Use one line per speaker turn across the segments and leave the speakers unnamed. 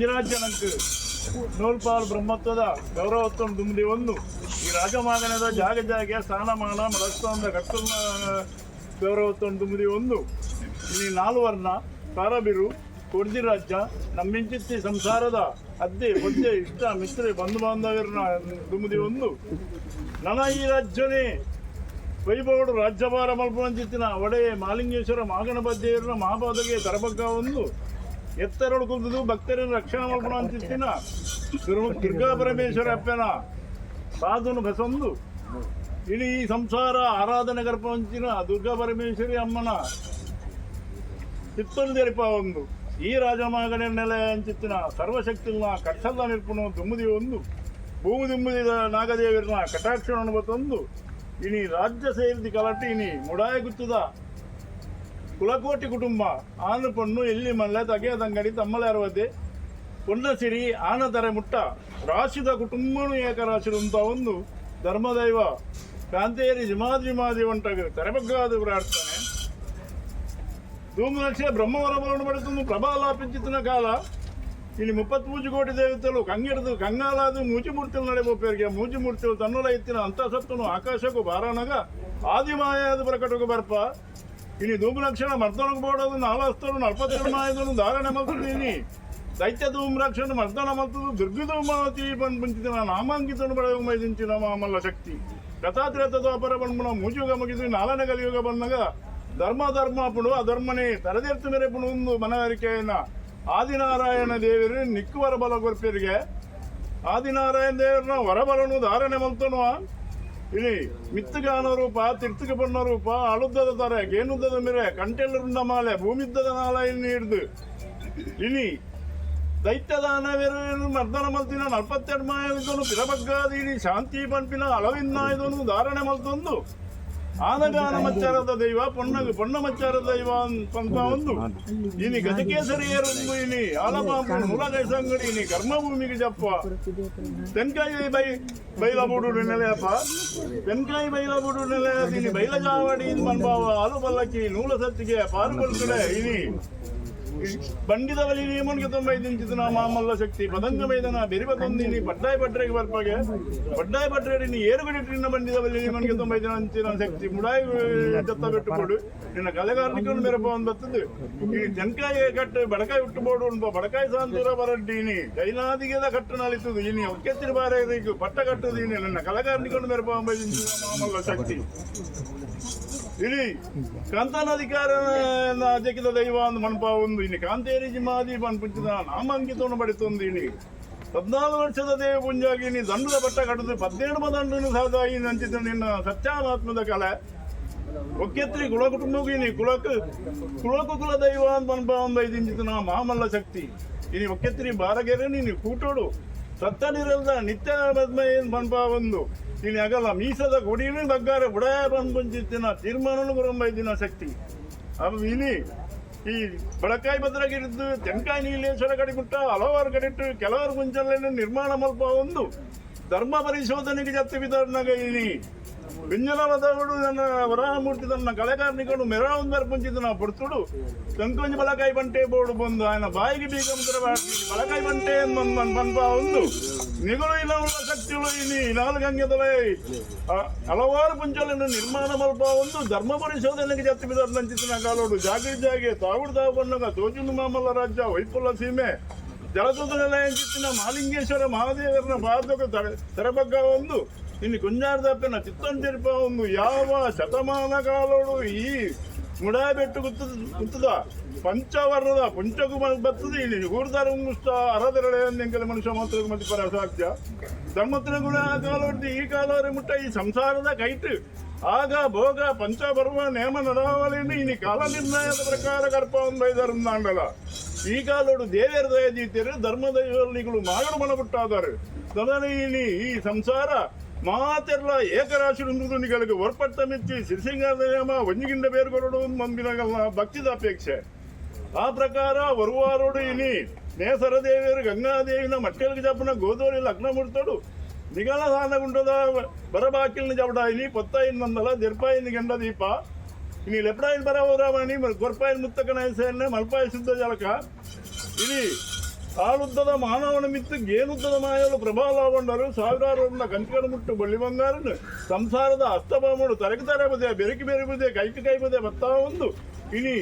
ಒಂಜಿರಾಜ್ಯನಂಕ್ ನೂಲ್ಪಾಲ್ ಬ್ರಹ್ಮತ್ವದ ಗೌರವತ್ವ ದುಂಬುದಿ ಒಂದು ಈ ರಾಜಮಾಗನದ ಜಾಗ ಜಾಗೆ ಸ್ಥಾನಮಾನ ಮಡಸ್ಥಾನದ ಕಟ್ಟುನ ಗೌರವತ್ವ ದುಂಬುದಿ ಒಂದು ಇಲ್ಲಿ ನಾಲ್ವರ್ಣ ತಾರಬಿರು ಕೊಡ್ದಿ ರಾಜ್ಯ ನಮ್ಮಿಂಚಿತ್ತಿ ಸಂಸಾರದ ಅದ್ದೆ ಒದ್ದೆ ಇಷ್ಟ ಮಿತ್ರ ಬಂಧು ಬಾಂಧವ್ಯರನ್ನ ದುಂಬುದಿ ಒಂದು ನನ ಈ ರಾಜ್ಯನೇ ವೈಭವಡು ರಾಜ್ಯಭಾರ ಮಲ್ಪನಂಚಿತ್ತಿನ ಒಡೆಯ ಮಾಲಿಂಗೇಶ್ವರ ಮಾಗಣಬದ್ಧೆಯರನ್ನ ಮಹಾಪಾದಗೆ ತರಬಗ್ಗ ಒಂದು ಎತ್ತರಡು ಕುಂದುದು ಭಕ್ತರನ್ನು ರಕ್ಷಣೆ ಮಲ್ಪನ ಅಂಚಿತ್ತಿನ ದುರ್ಗಾ ಪರಮೇಶ್ವರ ಅಪ್ಪನ ಸಾಧುನು ಬಸೊಂದು ಇಡೀ ಸಂಸಾರ ಆರಾಧನೆ ಗರ್ಭವಂಚಿನ ದುರ್ಗಾ ಪರಮೇಶ್ವರಿ ಅಮ್ಮನ ಚಿತ್ತೊಂದು ತೆರಿಪ ಒಂದು ಈ ರಾಜಮಾಗಣೆ ನೆಲೆ ಅಂಚಿತ್ತಿನ ಸರ್ವಶಕ್ತಿನ ಕಟ್ಟಲ್ಲ ನಿರ್ಪುಣ ದುಮ್ಮದಿ ಒಂದು ಭೂಮಿ ದುಮ್ಮದಿದ ನಾಗದೇವರನ ಕಟಾಕ್ಷಣ ಬತ್ತೊಂದು ಇನಿ ರಾಜ್ಯ ಸೇರಿದ ಕಲಟಿ ಇನಿ ಮುಡಾಯ ಗುತ್ತದ ಕುಲಕೋಟಿ ಕುಟುಂಬ ಆನು ಪಣ್ಣು ಎಲ್ಲಿ ಮಲ್ಲೆ ತಗೆಯ ತಂಗಡಿ ತಮ್ಮಲೆ ಅರವದೆ ಪೊನ್ನಸಿರಿ ಆನತರೆ ಮುಟ್ಟ ರಾಶಿದ ಕುಟುಂಬನು ಏಕರಾಶಿ ಅಂತ ಒಂದು ಧರ್ಮದೈವ ಕಾಂತೇರಿ ಜಿಮಾದಿ ಒಂಟಾಗ ತರೆಬಗ್ಗಾದ ಪ್ರಾರ್ಥನೆ. ಧೂಮಲಕ್ಷ ಬ್ರಹ್ಮವರಬಲನ್ನು ಪಡೆದು ಪ್ರಬಲಾಪಿಂಚಿತನ ಕಾಲ ಇಲ್ಲಿ 33 ಕೋಟಿ ದೇವತೆಲು ಕಂಗಿಡ್ದು ಕಂಗಾಲಾದು ಮೂಚಿಮೂರ್ತಿలు ನಡೆಬೋಪೇರಿಗೆ ಮೂಚಿಮೂರ್ತಿಲು ತನ್ನುಲ ಎತ್ತಿನ ಅಂತಸತ್ತನು ಆಕಾಶಕ್ಕೂ ಬಾರನಗ ಆದಿಮಾಯಾದ ಪ್ರಕಟకు ಬರ್ಪ ಇನಿ ಧೂಮಲಕ್ಷಣ ಮರ್ದನకు ಬೋಡೋದು ನಾಲಾಸ್ತರು 42 ಮಾಯದನು ಧಾರಣೆ ಮಲ್ತದೀನಿ ದೈತ್ಯ ಧೂಮ್ರಾಕ್ಷಣ ಮರ್ದನ ಮಲ್ತದು ದುರ್ಗಧೂಮಾವತಿ ಪಂಚಿನ ನಾಮಾಂಕಿತನು ಬಡವ ಮೈದಿಂಚಿನ ಮಾಮಲ್ಲ ಶಕ್ತಿ ಕಥಾತ್ರೇತದ ಅಪರ ಬಣ್ಮುನ ಮೂಜುಗ ಮುಗಿದು ನಾಲನೆ ಕಲಿಯುಗ ಬಂದಾಗ ಧರ್ಮ ಧರ್ಮಾಪುಡು ಅಧರ್ಮನೇ ತರದೇರ್ತು ಮೇರೆ ಪುಣು ಮನವರಿಕೆಯನ್ನ ಆದಿನಾರಾಯಣ ದೇವರು ನಿಕ್ಕುವರ ಬಲ ಕೊರ್ಪೇರಿಗೆ ಆದಿನಾರಾಯಣ ದೇವರನ್ನ ವರಬಲನು ಧಾರಣೆ ಮಲ್ತನು ಇಲ್ಲಿ ಮಿತ್ತುಗಾನ ರೂಪ ತಿರ್ತುಕ ಬಣ್ಣ ರೂಪ ಅಳುದ್ದದ ತಾರೆ ಗೇನುದ್ದದ ಮಿರೆ ಕಂಟೆಲ್ಲರುಂಡ ಮಾಲೆ ಭೂಮಿದ್ದದ ನಾಲ ಇನ್ನು ಹಿಡ್ದು ಇನಿ ದೈತ್ಯದಾನವೇರು ಮರ್ದನ ಮಲ್ತಿನ 42 ಮಾಯದನು ಪಿರಬಗ್ಗಾದೀನಿ ಶಾಂತಿ ಪಂಪಿನ ಅಳವಿನ್ನಾಯ್ದನು ಧಾರಣೆ ಮಲ್ತೊಂದು ಆನಗಾನ ಮಚ್ಚಾರದ ದೈವ ಪೊಣ್ಣ ಪೊಣ್ಣ ಮಚ್ಚಾರದ ದೈವ ಪಂತ ಒಂದು ಇನಿ ಗಜಕೇಸರಿಯರೊಂದು ಇನಿ ಆಲಪಾಂಪು ಮುಲಗೈ ಸಂಗಡಿ ಇನಿ ಕರ್ಮಭೂಮಿಗೆ ಜಪ್ಪ ತೆನ್ಕಾಯಿ ಬೈ ಬೈಲಬೂಡು ನೆಲೆಯಪ್ಪ ತೆನ್ಕಾಯಿ ಬೈಲಬೂಡು ನೆಲೆಯ ಇನಿ ಬೈಲಜಾವಡಿ ಮನ್ಭಾವ ಆಲು ಪಲ್ಲಕ್ಕಿ ನೂಲ ಸತ್ತಿಗೆ ಪಾರುಕೊಳ್ಕಡೆ ಇನಿ ಬಂಡಿದ ಬಲಿ ನಿಯಮನಿಗೆ ತೊಂಬೈದಿಂಚಿತನ ಮಾಮಲ್ಲ ಶಕ್ತಿ ಪದಂಗ ಮೈದನ ಬೆರಿಬ ತೊಂದಿನಿ ಬಡ್ಡಾಯಿ ಬಟ್ರೆಗೆ ಬರ್ಪಗೆ ಬಡ್ಡಾಯಿ ಬಟ್ರೆ ನೀ ಏರುಗಡೆ ನಿನ್ನ ಬಂಡಿದ ಬಲಿ ನಿಯಮನಿಗೆ ತೊಂಬೈದಿನ ಅಂಚಿನ ಶಕ್ತಿ ಮುಡಾಯಿ ಜತ್ತ ಬೆಟ್ಟುಕೊಡು ನಿನ್ನ ಕಲೆಗಾರನಿಕೊಂಡು ಮೇರಪ್ಪ ಒಂದು ಬರ್ತದೆ ಈ ತೆನ್ಕಾಯಿ ಕಟ್ಟು ಬಡಕಾಯಿ ಉಟ್ಟು ಬೋಡು ಉಂಟು ಬಡಕಾಯಿ ಸಾಂತೂರ ಬರಡ್ಡೀನಿ ಜೈನಾದಿಗೆದ ಕಟ್ಟು ನಲಿತದು ಇನಿ ಒಕ್ಕೆತ್ತಿನ ಬಾರೆ ಪಟ್ಟ ಕಟ್ಟುದು ಇನಿ ನನ್ನ ಕಲೆಗಾರನಿಕೊಂಡು ಮೇರಪ್ಪ ಒಂಬೈದಿಂಚಿನ ಮಾಮಲ್ಲ ಶಕ್ತಿ ಇಡೀ ಕಾಂತಾನಾಧಿಕಾರ ಜಕಿದ ದೈವ ಅಂದ್ ಮನ್ಪ ಒಂದು ಇನಿ ಕಾಂತೇರಿ ಜಿಮಾದಿ ಪನ್ಪುಂಚಿದ ನಾಮಾಂಕಿತವನ್ನು ಪಡಿತೊಂದು ಇನಿ 14 ವರ್ಷದ ದೇವ ಪುಂಜಾಗಿ ನೀ ದಂಡದ ಬಟ್ಟ ಕಟ್ಟದು 17 ದಂಡನು ಸಾದಾಯಿ ನಂಚಿದ ನಿನ್ನ ಸತ್ಯಾತ್ಮದ ಕಲೆ ಒಕ್ಕೆತ್ರಿ ಕುಲ ಕುಟುಂಬಕ್ಕೆ ನೀ ಕುಲಕ್ಕೆ ಕುಲಕು ಕುಲ ದೈವ ಅಂತ ಮನ್ಪ ಒಂದು ಐದಿಂಚಿತ ಮಾಮಲ್ಲ ಶಕ್ತಿ ಇನಿ ಒಕ್ಕೆತ್ರಿ ಬಾರಗೆರೆ ನೀನು ಕೂಟೋಡು ಸತ್ತ ನಿರಲ್ದ ನಿತ್ಯ ಪದ್ಮ ಪನ್ಪ ಒಂದು ಇನಿ ಅಗಲ ಮೀಸದ ಕೊಡಿನ ಬಗ್ಗಾರ ಬುಡಾಯ ಪನ್ಪುಂಚಿತ್ತಿನ ತೀರ್ಮಾನನು ಗುರಂಬೈದಿನ ಶಕ್ತಿ ಅವು ಇನಿ ಈ ಬಡಕಾಯಿ ಭದ್ರಗಿರಿದ್ದು ತೆಂಕಾಯಿ ನೀಲೇಶ್ವರ ಕಡಿಮುಟ್ಟ ಹಲವಾರು ಕಡಿಟ್ಟು ಕೆಲವರು ಮುಂಚೆಲ್ಲ ನಿರ್ಮಾಣ ಮಲ್ಪ ಒಂದು ಧರ್ಮ ಪರಿಶೋಧನೆಗೆ ಜತ್ತು ವಿತರಣಗ ಇನಿ ಬಿಂಜನವದವಡು ನನ್ನ ವರಾಹಮೂರ್ತಿ ತನ್ನ ಕಲೆಕಾರ್ನಿಕನು ಮೆರಾವಂದರ್ ಪುಂಚಿತನ ಪೊರ್ತುಡು ಕಂಕೊಂಜಿ ಬಲಕಾಯಿ ಬಂಟೆ ಬೋರ್ಡು ಬಂದು ఆయన ಬಾಯಿಗೆ ಬೀಗ ಮುದ್ರ ಬಲಕಾಯಿ ಬಂಟೆ ಪನ್ಪ ಒಂದು ನಿಗಳು ಇಲ್ಲ ಶಕ್ತಿಗಳು ಇನಿ ನಾಲ್ಗಂಗೆದೊಲೆ ಹಲವಾರು ಪುಂಚలను ನಿರ್ಮಾಣ ಮಲ್ಪ ಒಂದು ಧರ್ಮ ಪರಿಶೋಧನೆಗೆ ಜತ್ತು ಬಿದರ್ನಂಚಿತನ ಕಾಲೋಡು ಜಾಗಿ ಜಾಗೆ ತಾವುಡು ತಾವು ಬಣ್ಣಗ ತೋಜುಂದು ಮಾಮಲ್ಲ ರಾಜ್ಯ ವೈಪುಲ್ಲ ಸೀಮೆ ಜಲತುದ ನೆಲಯಂಚಿತ್ತಿನ ಮಾಲಿಂಗೇಶ್ವರ ಮಹಾದೇವರನ ಪಾದಕ ತೆರಬಗ್ಗ ಒಂದು ಇನ್ನು ಕುಂಜಾರದಪ್ಪನ ಚಿತ್ತಂತಿರ್ಪ ಒಂದು ಯಾವ ಶತಮಾನ ಕಾಲೋಡು ಈ ಮುಡಾಯ ಬೆಟ್ಟು ಗುತ್ತದ ಪಂಚವರ್ಣದ ಪುಂಚಕು ಬರ್ತದೆ ಇಲ್ಲಿ ಊರ್ದಾರ ಉಂಗುಸ್ತ ಅರದರಳೆ ಎಂಕಲ ಮನುಷ್ಯ ಮಾತ್ರ ಮತ್ತೆ ಪರ ಅಸಾಧ್ಯ ಧರ್ಮತ್ತಿನ ಗುಣ ಕಾಲೋಡ್ದು ಈ ಕಾಲವರೆ ಮುಟ್ಟ ಈ ಸಂಸಾರದ ಕೈಟ್ ಆಗ ಭೋಗ ಪಂಚಬರ್ವ ನೇಮ ನಡಾವಳಿಯನ್ನು ಇನಿ ಕಾಲ ನಿರ್ಣಯದ ಪ್ರಕಾರ ಕರ್ಪ ಒಂದು ಈ ಕಾಲೋಡು ದೇವರ ದಯ ದೀತರು ಧರ್ಮದೈವಲ್ಲಿಗಳು ಮಾಗಡು ಮನ ಬಿಟ್ಟಾದರು ತದನೆ ಈ ಸಂಸಾರ ಮಾತೆಲ್ಲ ಏಕರಾಶಿ ನಿಗಳಿಗೆ ಒರ್ಪಟ್ಟ ಮೆಚ್ಚಿ ಸಿರಿಸಿಂಗಾರದಯಮ ಒಂಜಿಗಿಂಡ ಬೇರ್ಗೊರಡು ಮಂಬಿನಗಲ್ಲ ಭಕ್ತಿದ ಅಪೇಕ್ಷೆ ಆ ಪ್ರಕಾರ ವರುವಾರೋಡು ಇನಿ ನೇಸರದೇವಿಯರು ಗಂಗಾದೇವಿನ ಮಟ್ಟೆಲ್ಗೆ ಜಪ್ಪನ ಗೋದೋರಿ ಲಗ್ನ ಮುಡ್ತಾಡು ನಿಗಲ ಸಾನಗುಂಟದ ಬರಬಾಕಿಲ್ನ ಜವಡಾಯಿನಿ ಪೊತ್ತಾಯಿನ ಮಂದಲ ದೆರ್ಪಾಯಿನ ಗಂಡ ದೀಪ ಇನಿ ಲೆಪ್ಡಾಯಿನ ಬರವರಾಮಣಿ ಗೊರ್ಪಾಯಿನ ಮುತ್ತಕನ ಸೇನೆ ಮಲ್ಪಾಯಿ ಶುದ್ಧ ಜಲಕ ಇನಿ ಕಾಲುದ್ದದ ಮಾನವನ ಮಿತ್ತು ಗೇನುದ್ದದ ಮಾಯಲು ಪ್ರಬಲಗೊಂಡರು ಸಾವಿರಾರು ಕಂಚಿಕಡ ಮುಟ್ಟು ಬಳ್ಳಿ ಬಂಗಾರನು ಸಂಸಾರದ ಅಸ್ತಭಾಮುಡು ತರಕು ತರಬದೆ ಬೆರಕು ಬೆರಬುದೆ ಕೈಕು ಕೈಬದೆ ಬತ್ತಾ ಒಂದು ಇನಿ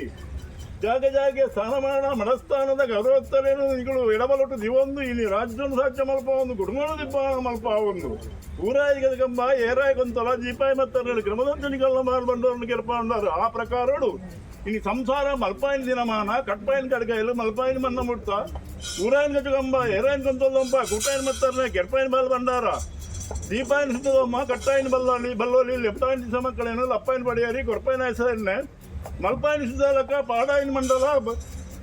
ಜಾಗ ಜಾಗೆ ಸ್ಥಾನಮಾನ ಮನಸ್ಥಾನದ ಗೌರವತ್ತಲೇನು ನಿಗಳು ಎಡಬಲೊಟ್ಟು ದಿವೊಂದು ಇನಿ ರಾಜ್ಯನು ಸಾಧ್ಯ ಮಲ್ಪ ಒಂದು ಕುಟುಂಬನು ದಿಬ್ಬ ಮಲ್ಪ ಒಂದು ಊರಾಯಿ ಗದಗಂಬ ಏರಾಯ ಗೊಂತಲ ಜೀಪಾಯಿ ಮತ್ತರಲ್ಲಿ ಕ್ರಮದಂತೆ ನಿಗಳನ್ನ ಬಂಡವನ್ನು ಕೆರಪ ಉಂಡಾರು ಆ ಪ್ರಕಾರಡು ಇನಿ ಸಂಸಾರ ಮಲ್ಪಾಯಿನ ದಿನಮಾನ ಕಟ್ಪಾಯಿನ ಕಡ್ಗೈಲು ಮಲ್ಪಾಯಿನ ಮನ್ನ ಮುಟ್ತ ಊರಾಯಿನ ಗಜಗಂಬ ಏರಾಯಿನ ಗೊಂತಲಂಬ ಕೂಟಾಯಿನ ಮತ್ತರ್ನೆ ಕೆರ್ಪಾಯಿನ ಬಾಲ್ ಬಂಡಾರ ದೀಪಾಯನ ಸುತ್ತದಮ್ಮ ಕಟ್ಟಾಯಿನ ಬಲ್ಲಾಳಿ ಬಲ್ಲೋಲಿ ಲೆಪ್ಟಾಯಿನ ದಿಸ ಮಕ್ಕಳೇನು ಲಪ್ಪಾಯಿನ ಬಡಿಯಾರಿ ಕೊರ್ಪಾಯಿನ ಹೆಸರನ್ನೇ ಮಲ್ಪಾಯಿನ ಸುಧಾಲಕ ಪಾಡಾಯಿನ ಮಂಡಲ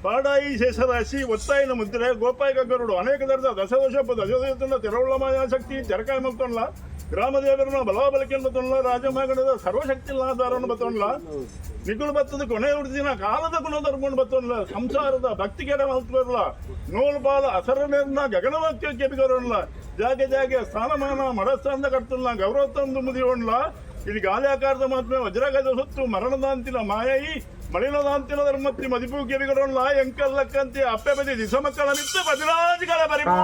ಪಾಡಾಯಿ ಶೇಷರಾಶಿ ಒತ್ತಾಯಿನ ಮುದ್ರೆ ಗೋಪಾಯ ಗರುಡು ಅನೇಕ ದರ್ದ ದಶದೋಷ ದಶದೋಷ ತೆರವುಳ್ಳ ಮಾಯಾಶಕ್ತಿ ತೆರಕಾಯ ಮಲ್ತೊಂಡ್ಲ ಗ್ರಾಮದೇವರನ್ನ ಬಲಾಬಲಿಕೆ ಬತ್ತೊಂಡ್ಲ ರಾಜಮಗಣದ ಸರ್ವಶಕ್ತಿ ಆಧಾರವನ್ನು ಬತ್ತೊಂಡ್ಲ ನಿಗುಳು ಬತ್ತದ ಕೊನೆ ಉಡ್ದಿನ ಕಾಲದ ಗುಣ ಧರ್ಮವನ್ನು ಬತ್ತೊಂಡ್ಲ ಸಂಸಾರದ ಭಕ್ತಿ ಕೆಡ ಮಲ್ತುಕೊರ್ಲ ನೂಲು ಪಾಲ ಅಸರನೇರ್ನ ಗಗನವಾಕ್ಯ ಕೆಬಿಗೊರೊಂಡ್ಲ ಜಾಗೆ ಜಾಗೆ ಸ್ಥಾನಮಾನ ಮಡಸ್ಥಾನದ ಕರ್ತುಲ್ಲ ಗೌರವ ತಂದು ಮುದಿಯೋಣ್ಲ ಇಲ್ಲಿ ಗಾಲಿ ಆಕಾರದ ಮಾತ್ಮೆ ವಜ್ರಗಜ ಸುತ್ತು ಮರಣದಾಂತಿನ ಮಾಯೈ ಮಳಿನದಾಂತಿನ ಧರ್ಮತ್ತಿ ಮದಿಪು ಕೆಬಿಗೊರೊಂಡ್ಲ ಎಂಕಲ್ಲಕ್ಕಂತಿ ಅಪ್ಪೆ ಬದಿ ದಿಸಮಕ್ಕಳ ಮಿತ್ತು ಬದಿರಾಜುಗಳ ಪರಿಪೂ.